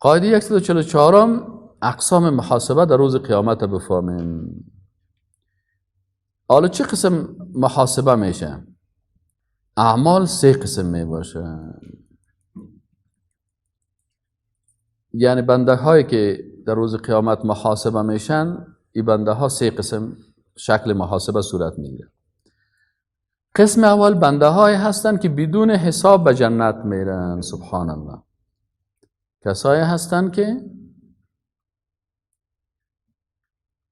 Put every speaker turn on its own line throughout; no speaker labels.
قاعده 144 اقسام محاسبه در روز قیامت بفهمیم. حالا چه قسم محاسبه میشه؟ اعمال سه قسم میباشه. یعنی بنده هایی که در روز قیامت محاسبه میشن، این بنده ها سه قسم شکل محاسبه صورت میگیره. قسم اول بنده های هستند که بدون حساب به جنت میرن. سبحان الله. کسایی هستند که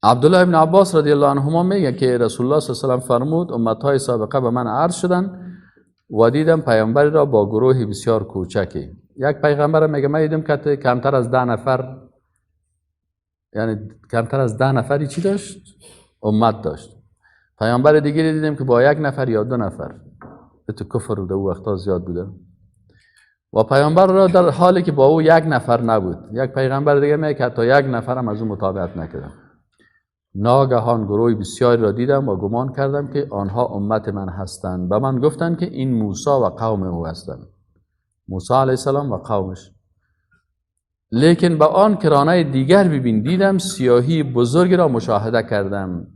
عبدالله ابن عباس رضی الله عنهما میگه که رسول الله صلی الله علیه و سلم فرمود امتهای سابقه به من عرض شدن و دیدم پیامبری را با گروهی بسیار کوچکی. یک پیغمبر میگه من دیدم که کمتر از 10 نفر، یعنی کمتر از 10 نفری چی داشت؟ امت داشت. پیامبر دیگری دیدیم که با 1 نفر یا 2 نفر، تو کفر بوده او وقتا زیاد بوده، و پیامبر را در حالی که با او 1 نفر نبود. یک پیغمبر دیگه میگه که حتی 1 نفر هم از او متابعت نکردم. ناگهان گروه بسیاری را دیدم و گمان کردم که آنها امت من هستند. به من گفتند که این موسی و قوم او هستند، موسی علیه السلام و قومش. لیکن به آن کرانه دیگر ببین، دیدم سیاهی بزرگی را مشاهده کردم.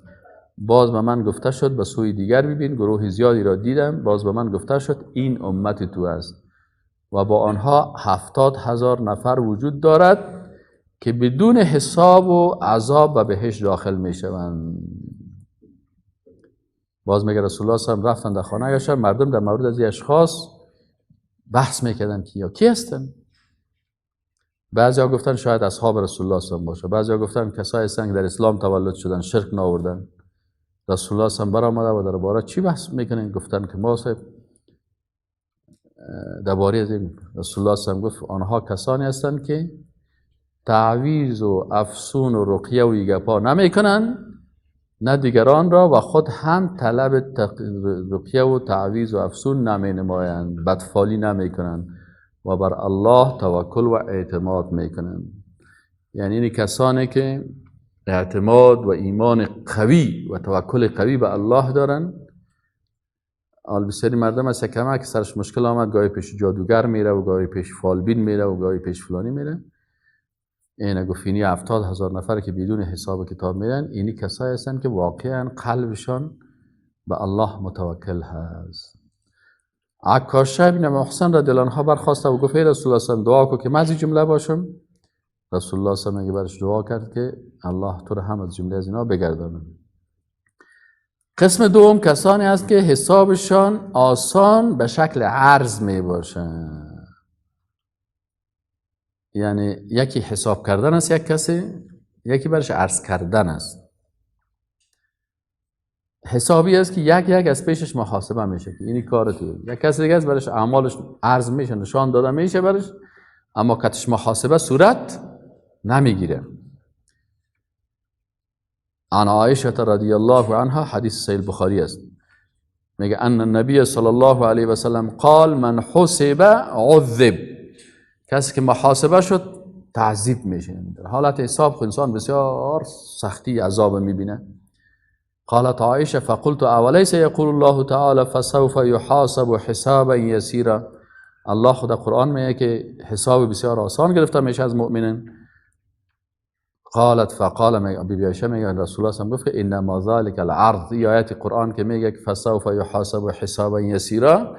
باز به من گفته شد به سوی دیگر ببین، گروه زیادی را دیدم. باز به من گفته شد این امت تو است و با آنها 70,000 نفر وجود دارد که بدون حساب و عذاب به بهشت داخل می شوند. باز میگه رسول الله صلی الله علیه و آله رفتن در خانه عایشه، مردم در مورد از این اشخاص بحث میکردن که یا کی هستن. بعضیا گفتن شاید اصحاب رسول الله صلی الله علیه و آله باشه، بعضیا گفتن کسایی هستن که در اسلام تولد شدن، شرک نآوردن. رسول الله صلی الله علیه و آله برآمده و درباره چی بحث میکنن؟ گفتن که ما صاحب درباره از این رسول الله صلی الله علیه و آله گفت آنها کسانی هستند که تعویذ و افسون و رقیه و گپا نمیکنن، نه دیگران را، و خود هم طلب رقیه و تعویذ و افسون نمی نمایند، بدفالی نمیکنند و بر الله توکل و اعتماد میکنند. یعنی این کسانی که اعتماد و ایمان قوی و توکل قوی به الله دارن. حال بسیاری مردم هست که سرش مشکل آمد، گاهی پیش جادوگر میره و گاهی پیش فالبین میره و گاهی پیش فلانی میره. اینه گفت اینی 70,000 نفر که بدون حساب کتاب میرن، اینی کسایی هستن که واقعا قلبشان به الله متوکل هست. عکاشه ابن محسن رضی الله عنه برخواست و گفت ای رسول الله صلی الله علیه و دعا کن که من از این جمله باشم. رسول الله صلی الله علیه و برش دعا کرد که الله تو رو هم از جمله از اینا بگردانه. قسم دوم کسانی هست که حسابشان آسان به شکل عرض می باشن. یعنی یکی حساب کردن است یک کسی، یکی برش عرض کردن است. حسابی است که یک یک از پیشش محاسبه میشه که اینی کار تو. یک کسی دیگه است برش اعمالش عرض میشه، نشان داده میشه برش، اما کتش محاسبه صورت نمیگیره. عن عایشه رضی الله عنها، حدیث صحیح البخاری است، میگه ان النبی صلی الله علیه و سلم قال من حسب عذب. کسی که محاسبه شد تعذیب میشه. در حالت حساب خود انسان بسیار سختی عذاب میبینه. قالت عایشه فقلت اولیس یقول الله تعالی فسوف یحاسب حسابا یسیرا. الله خدا قرآن میگه که حساب بسیار آسان گرفته میشه از مؤمنین. قالت فقال، بی بی عایشه میگه رسول الله صلی الله علیه و گفت که انما ذلک العرض، این آیت قرآن که میگه که فسوف یحاسب حسابا یسیرا،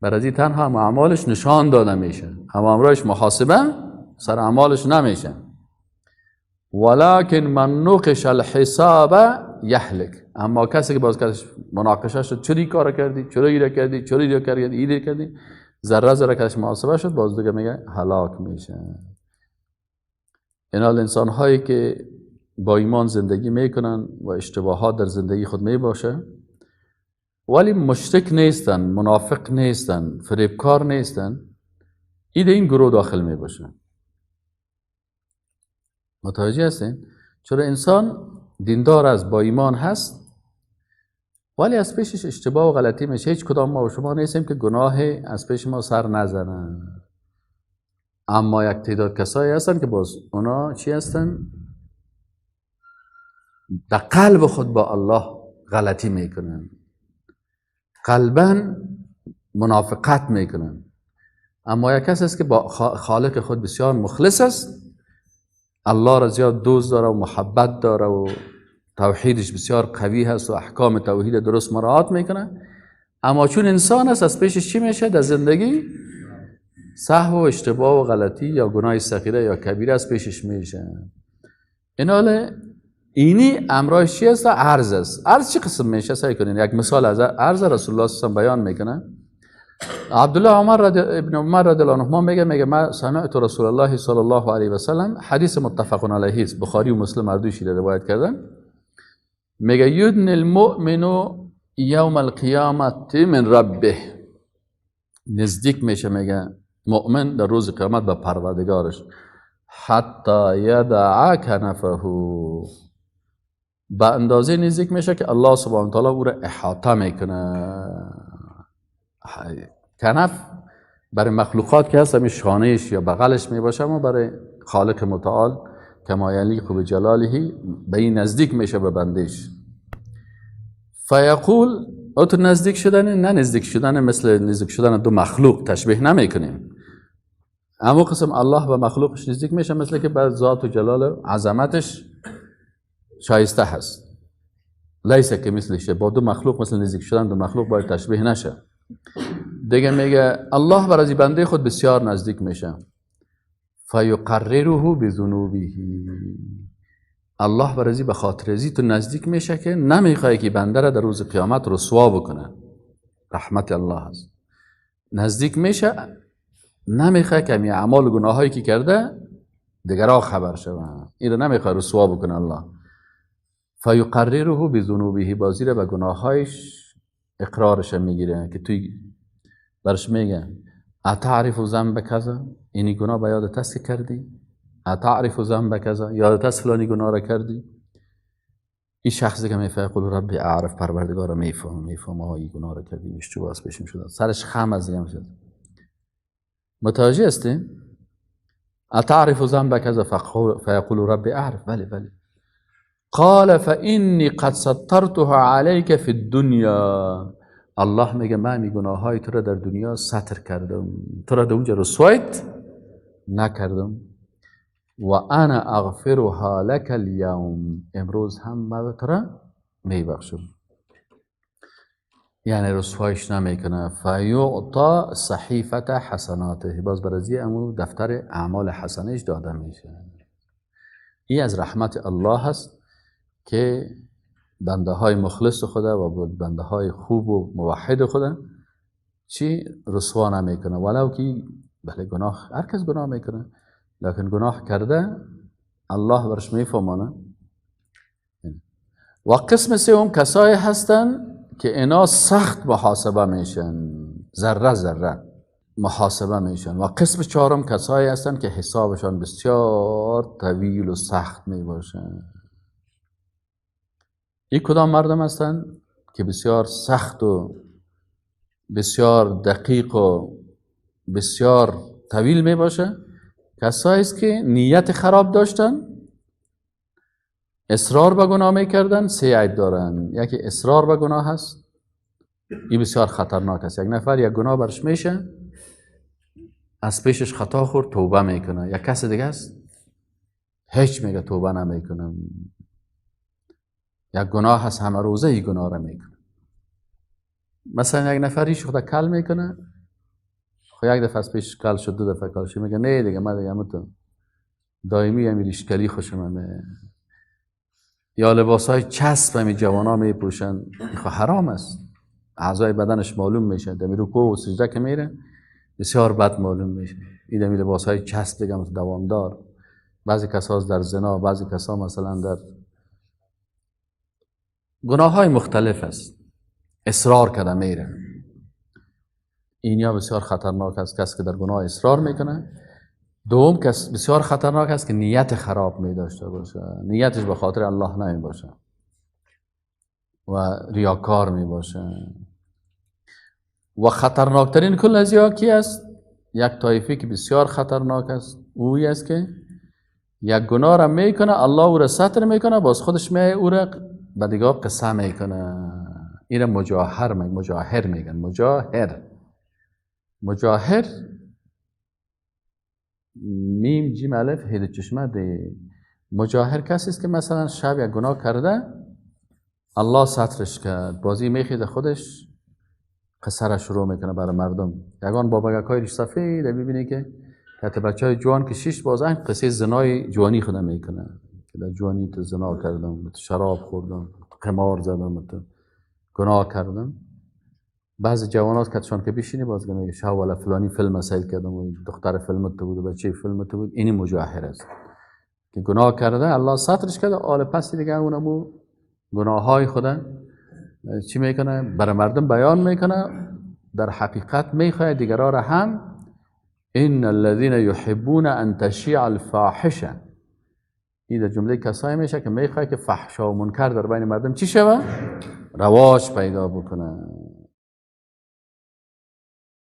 بر از این تنها اعمالش نشان داده میشه، اما امرایش محاسبه سر اعمالش نمیشه. ولکن من نوقش الحساب یهلک. اما کسی که باز کسش مناقشه شد، چرا این کار کردی، چرا این کردی، چرا این کردی، این کردی، ذره ذره کسش محاسبه شد، باز دیگه میگه هلاک میشه. اینا انسان هایی که با ایمان زندگی میکنن و اشتباهات در زندگی خود میباشه، ولی مشرک نیستن، منافق نیستن، فریبکار نیستن، ایده این گروه داخل می باشه. متوجه هستین؟ چرا انسان دیندار است، با ایمان هست، ولی از پیشش اشتباه و غلطی میشه. هیچ کدام ما و شما نیستیم که گناه از پیش ما سر نزنن. اما یک تعداد کسایی هستن که باز اونا چی هستن؟ در قلب خود با الله غلطی میکنن، قلبا منافقت میکنن. اما یک کس است که با خالق خود بسیار مخلص است، الله را زیاد دوست داره و محبت داره و توحیدش بسیار قوی هست و احکام توحید درست مراعات میکنه، اما چون انسان است از پیشش چی میشه در زندگی؟ سهو و اشتباه و غلطی یا گناه صغیره یا کبیره از پیشش میشه. این اینی امرایش چی است؟ عرض است. عرض چی قسم میشه؟ سعی کنین یک مثال از عرض رسول الله صلی الله علیه و بیان میکنه. عبدالله عمر ابن عمر رضی الله عنهما میگه ما سمعت رسول الله صلی الله علیه و سلم، حدیث متفق علیه است، بخاری و مسلم هر دویش روایت کردن. میگه یدن المؤمن یوم القیامت من ربه، نزدیک میشه میگه مؤمن در روز قیامت به پروردگارش، حتی یدع کنفه، به اندازه نزدیک میشه که الله سبحانه و تعالی او را احاطه میکنه. کنف برای مخلوقات که هست همین شانهش یا بغلش میباشه، اما برای خالق متعال کما یلیق بجلاله به این نزدیک میشه به بندش. فیقول، او تو نزدیک شدن، نه نزدیک شدن مثل نزدیک شدن دو مخلوق تشبیه نمیکنیم، اما قسم الله به مخلوقش نزدیک میشه مثل که به ذات و جلال و عظمتش شایسته هست. لیس که مثلشه، با دو مخلوق مثل نزدیک شدن دو مخلوق باید تشبیه نشه. دیگه میگه الله بر از بنده خود بسیار نزدیک میشه. فیقرره بذنوبه، الله بر از به خاطر ازی تو نزدیک میشه که نمیخواد که بنده را در روز قیامت رسوا بکنه. رحمت الله هست، نزدیک میشه، نمیخواد که می اعمال و گناهایی که کرده دیگرها خبر شوند، این رو نمیخواد رسوا بکنه الله. فیقرره بذنوبه، بازی را به گناهایش اقرارش میگیره که توی برش میگه اتعرف ذنب کذا، اینی گناه به یادت است که کردی؟ اتعرف ذنب کذا، یادت است فلانی گناه را کردی؟ این شخص که میفهمه قول ربی اعرف، پروردگارا میفهم ها این گناه را کردی، اشتباه از پیشم شده، سرش خم از دیگه شد. متوجه هستی؟ اتعرف ذنب کذا فیقول ربی اعرف، بله بله. قال فانی قد سترتها علیک فی الدنیا، الله میگه من می گناههای تو را در دنیا ستر کردم، تو را در اونجا رسوایت نکردم. و انا اغفرها لک اليوم، امروز هم من تو را میبخشم، یعنی رسوایش نمیکنه. فیعطا صحیفه حسناته، باز برازی امو دفتر اعمال حسنش داده میشه. این از رحمت الله هست که بنده های مخلص خدا و بنده های خوب و موحد خدا چی رسوا نمیکنه، ولو که بله گناه هر کس گناه میکنه، لیکن گناه کرده الله برش میفهمانه. و قسم سوم کسایی هستن که اینا سخت محاسبه میشن، ذره ذره محاسبه میشن. و قسم چهارم کسایی هستن که حسابشان بسیار طویل و سخت میباشن. این کدام مردم هستند که بسیار سخت و بسیار دقیق و بسیار طویل می باشه؟ کسایی است که نیت خراب داشتن، اصرار به گناه می کردن. سه عیب دارن، یکی اصرار به گناه هست، این بسیار خطرناک است. یک نفر یک گناه برش میشه، از پیشش خطا خورد، توبه میکنه. یک کس دیگه است هیچ میگه توبه نمیکنه، یک گناه هست همه روزه ای گناه را میکنه. مثلا یک نفریش خود کل میکنه، خب یک دفعه از پیش کل شد، دو دفعه کل شد، میگه نه دیگه من دیگه متون دائمی همی ریشکلی خوشم همه، یا لباس های چسب همی جوان ها میپوشن، خب حرام است، اعضای بدنش معلوم میشه، دمی رکوع و سجده که میره بسیار بد معلوم میشه. این دمی لباس های چسب دیگه مثل دوامدار، بعضی کسا در زنا، بعضی کسا مثلا در گناه های مختلف است، اصرار کرده میره. اینیا بسیار خطرناک است، کسی که در گناه اصرار میکنه. دوم کس بسیار خطرناک است که نیت خراب می داشته باشه، نیتش به خاطر الله نمی باشه و ریاکار می باشه. و خطرناکترین کل از یا کی است؟ یک طایفه که بسیار خطرناک است، اوی است که یک گناه را میکنه، الله او را ستر میکنه، باز خودش می او را به دیگه قصه میکنه. این را مجاهر میگن. مجاهر میم جیم الف هید چشمه دی. مجاهر کسی است که مثلا شب یک گناه کرده، الله سترش کرد، بازی میخیده خودش قصه را شروع میکنه برای مردم. یگان باباگک ریش سفید میبینی که حتی بچه های جوان که شش بازن قصه زنای جوانی خود میکنه که در جوانی تو زنا کردم، تو شراب خوردم، تو قمار زدم، تو گناه کردم. بعضی جوانات کتشان که بشینی باز میگه شب والا فلانی فیلم سیل کردم و دختر فیلم تو بود و بچه فیلم تو بود. اینی مجاهر است که گناه کرده، الله سترش کرده، آل پس دیگه اونمو گناه های خود چی میکنه؟ برای مردم بیان میکنه. در حقیقت میخواد دیگران را هم. ان الذين يحبون ان تشيع الفاحشه، این در جمله کسایی میشه که میخواد که فحشا و منکر در بین مردم چی شوه؟ رواج پیدا بکنه.